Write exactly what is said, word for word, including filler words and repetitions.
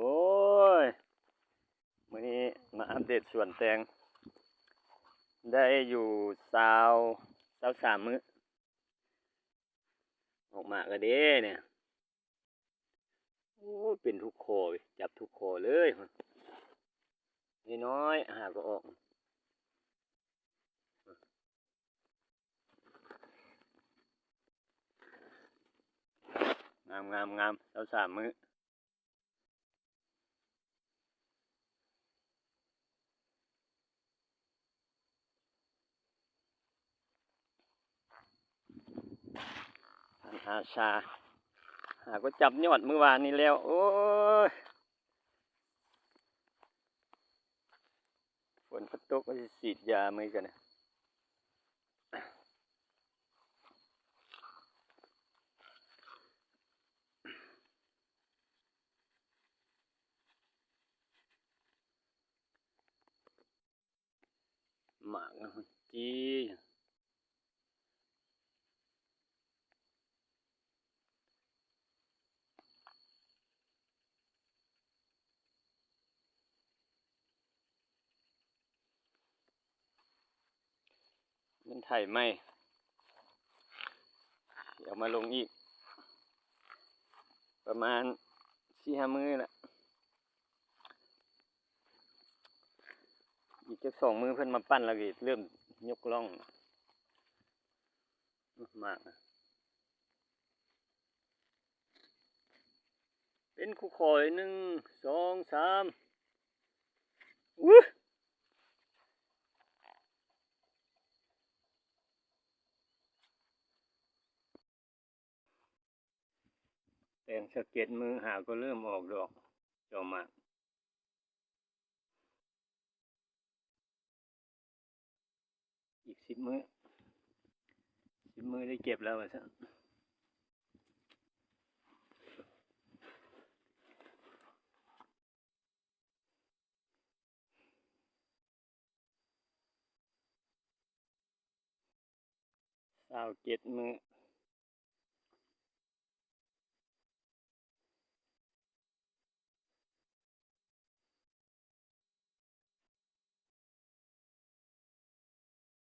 โอ้ย มื้อนี้มาอัปเดตสวนแตง ได้อยู่ซาว ซาวสามมื้อ ออกหมากแล้วเด้เนี่ย โอ้ย เป็นทุกข้อเว้ย จับทุกข้อเลย น้อยๆ หาก็ออก งามๆๆ ซาวสามมื้อ พันอาชา หาก็จับยอดมื้อวานนี้แล้ว โอ้ย ฝนก็ตก ก็สิฉีดยามื้อกันนะ หมากนะ จี้ มันไถใหม่ เดี๋ยวมาลงอีก ประมาณสี่ห้ามื้อละ อีกจักสองมื้อเพิ่นมาปั้นแล้วก็เริ่มยกล่อง มากนะ เป็นคู่ข้อเลย หนึ่ง สอง สาม อู้ แตงสักเจ็ดมื้อหาก็เริ่มออกดอก จอมหมาก อีกสิบมื้อ สิบมื้อได้เก็บแล้วว่าซั่น ซาวเจ็ดมื้อ